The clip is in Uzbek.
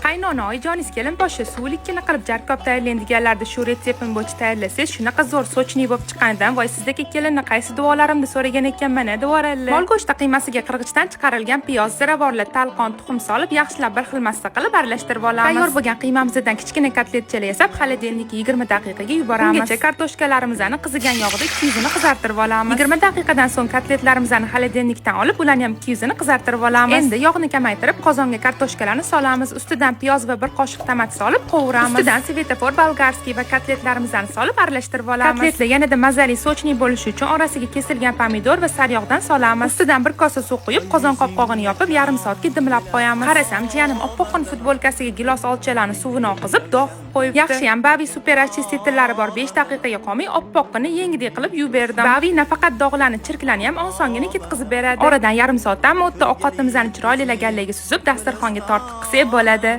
Qaynona, oyijoningiz kelinboshi suvlikkina qilib jarkob tayyorlang deganlarda, shu retseptim bo'yicha tayyorlasangiz, shunaqa zo'r, сочный bo'lib chiqqanidan voy, sizdagi kelinni qaysi duolarimda so'ragan ekanman, devoradilar. Mol go'shti qiymasiga qirg'ichdan chiqarilgan piyoz, ziravorlar, talqon, tuxum solib, yaxshilab bir xil massa qilib aralashtirib olamiz. Tayyor bo'lgan qiymamizdan kichkina kotletchalar yasab, холодильник ka 20 daqiqaga yuboramiz. Ungacha kartoshkalarimizni qizigan yog'da ikki yuzini qizartirib olamiz. 20 daqiqadan so'ng kotletlarimizni холодильник dan olib, ularni ham ikki yuzini qizartirib olamiz. Endi yog'ni kamaytirib, qozonga kartoshkalarni solamiz. Ustidan piyoz va bir qoshiq tomat solib qovuramiz. Ustidan светофор болгарский va kotletlarimizni solib aralashtirib olamiz. Kotletlar yanada mazali, сочный bo'lishi uchun orasiga kesilgan pomidor va sariyog'dan solamiz. Ustidan bir kosa suv quyib, qozon qopqog'ini yopib, yarim soatga dimlab qo'yamiz. Qarasam, jiyanim oppoqqina futbolkasiga gilos olchalarni suvini oqizib, dog' qo'yibdi. Yaxshiyam Bavi супер очиститель lari bor. 5 daqiqaga qolmay oppoqqina yengidek qilib yuvib berdim. Bavi nafaqat dog'larni, chirklarni ham osongina ketqizib beradi. Oradan yarim soatdan o'tdi, ovqatimizni chiroyli laganlarga suzib, dasturxonga tortib qilsak bo'ladi.